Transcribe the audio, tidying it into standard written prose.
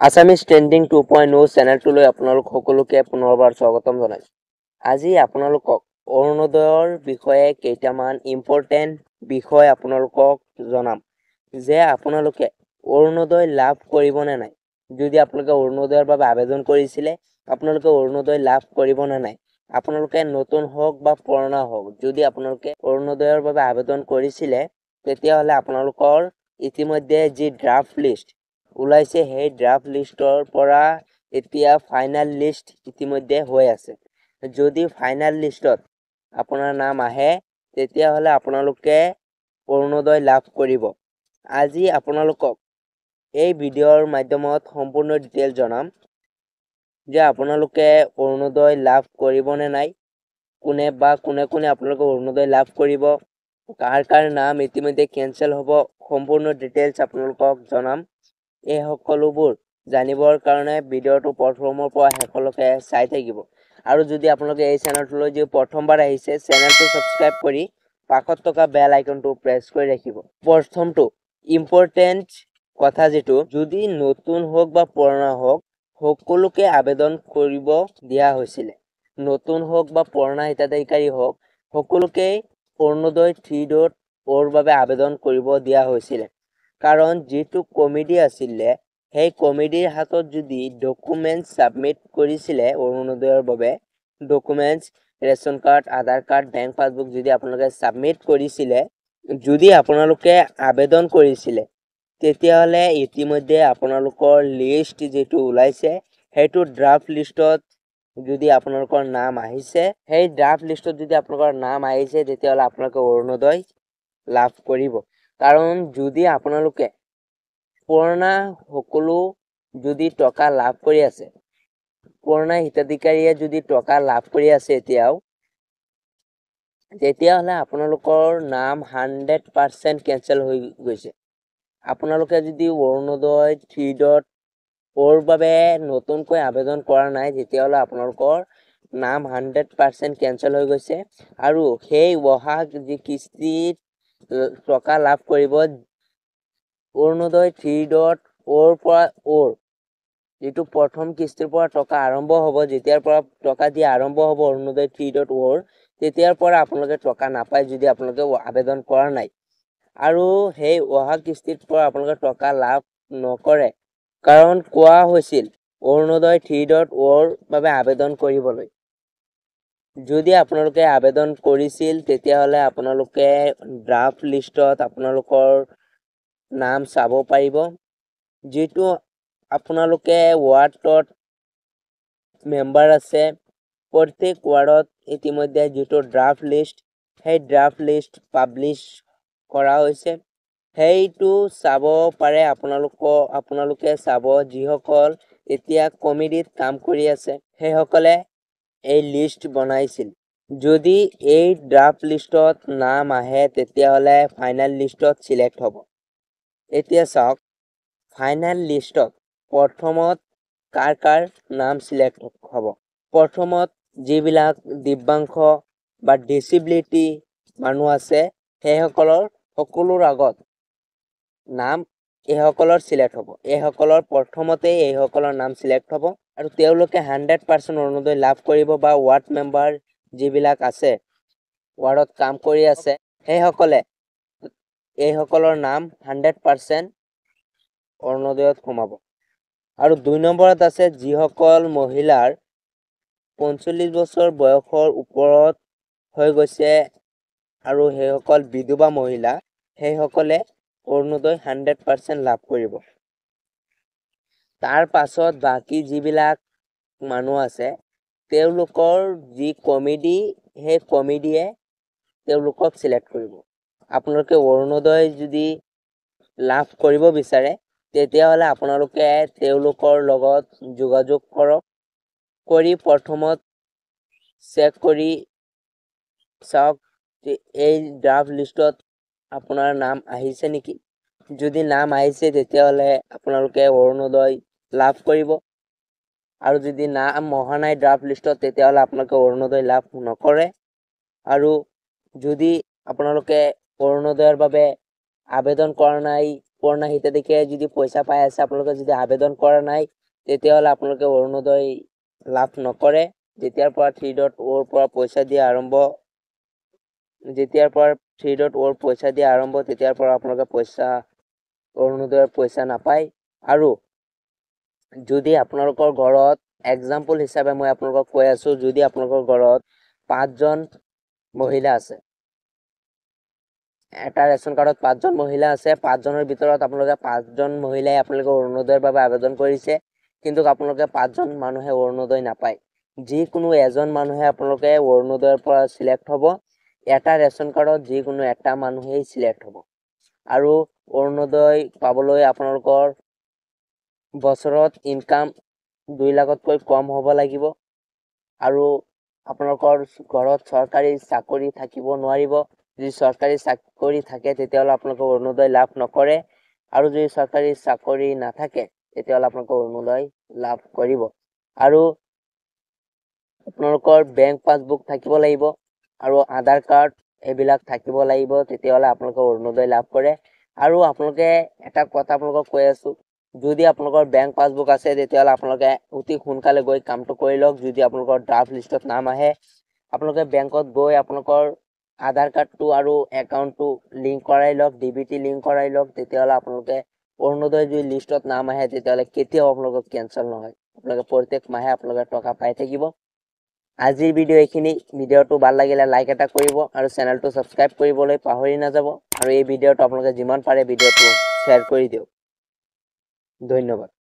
Assamese trending 2.0 চেনেলটোলৈ আপোনালোক সকলোকে পুনৰবাৰ স্বাগতম জনাইছোঁ। আজি আপোনালোকক অৰুণোদয়ৰ বিষয়ে কেইটামান ইম্পৰ্টেণ্ট বিষয় আপোনালোকক জনাম যে আপোনালোকে অৰুণোদয় লাভ কৰিবনে নাই। যদি আপোনালোকে অৰুণোদয়ৰ বাবে আবেদন কৰিছিলে, আপোনালোকে অৰুণোদয় লাভ কৰিবনে নাই। আপোনালোকে নতুন হওক বা পুৰণা হওক, যদি আপোনালোকে অৰুণোদয়ৰ বাবে আবেদন কৰিছিলে, তেতিয়াহ'লে আপোনালোকৰ ইতিমধ্যে যি ড্ৰাফ্ট লিষ্ট ওলাইছে, সেই ড্ৰাফ্ট লিষ্টৰ পৰা এতিয়া ফাইনেল লিষ্ট ইতিমধ্যে হৈ আছে। যদি ফাইনেল লিষ্টত আপোনাৰ নাম আহে, তেতিয়াহ'লে আপোনালোকে অৰুণোদয় লাভ কৰিব। আজি আপোনালোকক এই ভিডিঅ'ৰ মাধ্যমত সম্পূৰ্ণ ডিটেইল জনাম যে আপোনালোকে অৰুণোদয় লাভ কৰিবনে নাই, কোনে বা কোনে কোনে আপোনালোকে অৰুণোদয় লাভ কৰিব, কাৰ কাৰ নাম ইতিমধ্যে কেঞ্চেল হ'ব, সম্পূৰ্ণ ডিটেইলছ আপোনালোকক জনাম। এই সকলোবোৰ জানিবৰ কাৰণে ভিডিঅ'টো প্ৰথমৰ পৰা শেষলৈকে চাই থাকিব। আৰু যদি আপোনালোকে এই চেনেলটোলৈ যদি প্ৰথমবাৰ আহিছে, চেনেলটো ছাবস্ক্ৰাইব কৰি কাষত থকা বেল আইকনটো প্ৰেছ কৰি ৰাখিব। প্ৰথমটো ইম্পৰ্টেণ্ট কথা যিটো, যদি নতুন হওক বা পুৰণা হওক, সকলোকে আবেদন কৰিব দিয়া হৈছিলে। নতুন হওক বা পুৰণা হিতাধিকাৰী হওক, সকলোকে অৰুণোদয় 3.0ৰ বাবে আবেদন কৰিব দিয়া হৈছিলে। কাৰণ যিটো কমিটি আছিলে, সেই কমিটিৰ হাতত যদি ডকুমেণ্টছ ছাবমিট কৰিছিলে অৰুণোদয়ৰ বাবে, ডকুমেণ্টছ ৰেচন কাৰ্ড, আধাৰ কাৰ্ড, বেংক পাছবুক যদি আপোনালোকে ছাবমিট কৰিছিলে, যদি আপোনালোকে আবেদন কৰিছিলে, তেতিয়াহ'লে ইতিমধ্যে আপোনালোকৰ লিষ্ট যিটো ওলাইছে, সেইটো ড্ৰাফ্ট লিষ্টত যদি আপোনালোকৰ নাম আহিছে, সেই ড্ৰাফ্ট লিষ্টত যদি আপোনালোকৰ নাম আহিছে, তেতিয়াহ'লে আপোনালোকে অৰুণোদয় লাভ কৰিব। কাৰণ যদি আপোনালোকে পুৰণা সকলো যদি টকা লাভ কৰি আছে, পুৰণা হিতাধিকাৰীয়ে যদি টকা লাভ কৰি আছে এতিয়াও, তেতিয়াহ'লে আপোনালোকৰ নাম 100% কেঞ্চেল হৈ গৈছে। আপোনালোকে যদি অৰুণোদয় 3.0ৰ বাবে নতুনকৈ আবেদন কৰা নাই, তেতিয়াহ'লে আপোনালোকৰ নাম 100% কেঞ্চেল হৈ গৈছে। আৰু সেই অহা যি কিস্তিত টকা লাভ কৰিব, অৰুণোদয় 3.0ৰ পৰা অ'ৰ যিটো প্ৰথম কিস্তিৰ পৰা টকা আৰম্ভ হ'ব, যেতিয়াৰ পৰা টকা দিয়া আৰম্ভ হ'ব অৰুণোদয় 3.0ৰ, তেতিয়াৰ পৰা আপোনালোকে টকা নাপায় যদি আপোনালোকে আবেদন কৰা নাই। আৰু সেই অহা কিস্তিৰ পৰা আপোনালোকে টকা লাভ নকৰে। কাৰণ কোৱা হৈছিল অৰুণোদয় 3.0ৰ বাবে আবেদন কৰিবলৈ। যদি আপোনালোকে আবেদন কৰিছিল, তেতিয়াহ'লে আপোনালোকে ড্ৰাফ্ট লিষ্টত আপোনালোকৰ নাম চাব পাৰিব। যিটো আপোনালোকে ৱাৰ্ডত মেম্বাৰ আছে, প্ৰত্যেক ৱাৰ্ডত ইতিমধ্যে যিটো ড্ৰাফ্ট লিষ্ট, সেই ড্ৰাফ্ট লিষ্ট পাব্লিছ কৰা হৈছে, সেইটো চাব পাৰে আপোনালোকৰ। আপোনালোকে চাব, যিসকল এতিয়া কমিটিত কাম কৰি আছে, সেইসকলে এই লিষ্ট বনাইছিল। যদি এই ড্ৰাফ্ট লিষ্টত নাম আহে, তেতিয়াহ'লে ফাইনেল লিষ্টত চিলেক্ট হ'ব। এতিয়া চাওক, ফাইনেল লিষ্টত প্ৰথমত কাৰ কাৰ নাম চিলেক্ট হ'ব। প্ৰথমত যিবিলাক দিব্যাংগ বা ডিচেবিলিটি মানুহ আছে, সেইসকলৰ সকলোৰ আগত নাম এইসকলৰ চিলেক্ট হ'ব। এইসকলৰ প্ৰথমতেই এইসকলৰ নাম চিলেক্ট হ'ব আৰু তেওঁলোকে 100% অৰুণোদয় লাভ কৰিব। বা ৱাৰ্ড মেম্বাৰ যিবিলাক আছে, ৱাৰ্ডত কাম কৰি আছে, সেইসকলে এইসকলৰ নাম 100% অৰুণোদয়ত সোমাব। আৰু 2 নম্বৰত আছে যিসকল মহিলাৰ 45 বছৰ বয়সৰ ওপৰত হৈ গৈছে আৰু সেইসকল বিধৱা মহিলা, সেইসকলে অৰুণোদয় 100% লাভ কৰিব। তাৰ পাছত বাকী যিবিলাক মানুহ আছে, তেওঁলোকৰ যি কমিটি, সেই কমিটিয়ে তেওঁলোকক চিলেক্ট কৰিব। আপোনালোকে অৰুণোদয় যদি লাভ কৰিব বিচাৰে, তেতিয়াহ'লে আপোনালোকে তেওঁলোকৰ লগত যোগাযোগ কৰক, কৰি প্ৰথমত চেক কৰি চাওক যে এই ড্ৰাফ্ট লিষ্টত আপোনাৰ নাম আহিছে নেকি। যদি নাম আহিছে, তেতিয়াহ'লে আপোনালোকে অৰুণোদয় লাভ কৰিব। আৰু যদি নাম অহা নাই ড্ৰাফ্ট লিষ্টত, তেতিয়াহ'লে আপোনালোকে অৰুণোদয় লাভ নকৰে। আৰু যদি আপোনালোকে অৰুণোদয়ৰ বাবে আবেদন কৰা নাই, পুৰণা হিতাধিকাৰীয়ে যদি পইচা পাই আছে, আপোনালোকে যদি আবেদন কৰা নাই, তেতিয়াহ'লে আপোনালোকে অৰুণোদয় লাভ নকৰে। যেতিয়াৰ পৰা 3.0ৰ পৰা পইচা দিয়া আৰম্ভ, যেতিয়াৰ পৰা 3.0ৰ পইচা দিয়া আৰম্ভ, তেতিয়াৰ পৰা আপোনালোকে পইচা অৰুণোদয়ৰ পইচা নাপায়। আৰু যদি আপোনালোকৰ ঘৰত, এক্সাম্পল হিচাপে মই আপোনালোকক কৈ আছোঁ, যদি আপোনালোকৰ ঘৰত 5জন মহিলা আছে, এটা ৰেচন কাৰ্ডত 5জন মহিলা আছে, 5জনৰ ভিতৰত আপোনালোকে 5জন মহিলাই আপোনালোকে অৰুণোদয়ৰ বাবে আবেদন কৰিছে, কিন্তু আপোনালোকে 5জন মানুহে অৰুণোদয় নাপায়। যিকোনো এজন মানুহে আপোনালোকে অৰুণোদয়ৰ পৰা চিলেক্ট হ'ব। এটা ৰেচন কাৰ্ডত যিকোনো এটা মানুহেই চিলেক্ট হ'ব। আৰু অৰুণোদয় পাবলৈ আপোনালোকৰ বছৰত ইনকাম 2 লাখতকৈ কম হ'ব লাগিব আৰু আপোনালোকৰ ঘৰত চৰকাৰী চাকৰি থাকিব নোৱাৰিব। যদি চৰকাৰী চাকৰি থাকে, তেতিয়াহ'লে আপোনালোকে অৰুণোদয় লাভ নকৰে আৰু যদি চৰকাৰী চাকৰি নাথাকে, তেতিয়াহ'লে আপোনালোকে অৰুণোদয় লাভ কৰিব। আৰু আপোনালোকৰ বেংক পাছবুক থাকিব লাগিব আৰু আধাৰ কাৰ্ড এইবিলাক থাকিব লাগিব, তেতিয়াহ'লে আপোনালোকে অৰুণোদয় লাভ কৰে। আৰু আপোনালোকে এটা কথা আপোনালোকক কৈ আছোঁ, যদি আপোনালোকৰ বেংক পাছবুক আছে, তেতিয়াহ'লে আপোনালোকে অতি সোনকালে গৈ কামটো কৰি লওক। যদি আপোনালোকৰ ড্ৰাফ্ট লিষ্টত নাম আহে, আপোনালোকে বেংকত গৈ আপোনালোকৰ আধাৰ কাৰ্ডটো আৰু একাউণ্টটো লিংক কৰাই লওক, ডিবিটি লিংক কৰাই লওক। তেতিয়াহ'লে আপোনালোকে অৰুণোদয় যদি লিষ্টত নাম আহে, তেতিয়াহ'লে কেতিয়াও আপোনালোকৰ কেঞ্চেল নহয়, আপোনালোকে প্ৰত্যেক মাহে আপোনালোকে টকা পাই থাকিব। আজিৰ ভিডিঅ' এইখিনি। ভিডিঅ'টো ভাল লাগিলে লাইক এটা কৰিব আৰু চেনেলটো ছাবস্ক্ৰাইব কৰিবলৈ পাহৰি নাযাব আৰু এই ভিডিঅ'টো আপোনালোকে যিমান পাৰে ভিডিঅ'টো শ্বেয়াৰ কৰি দিয়ক। ধন্যবাদ।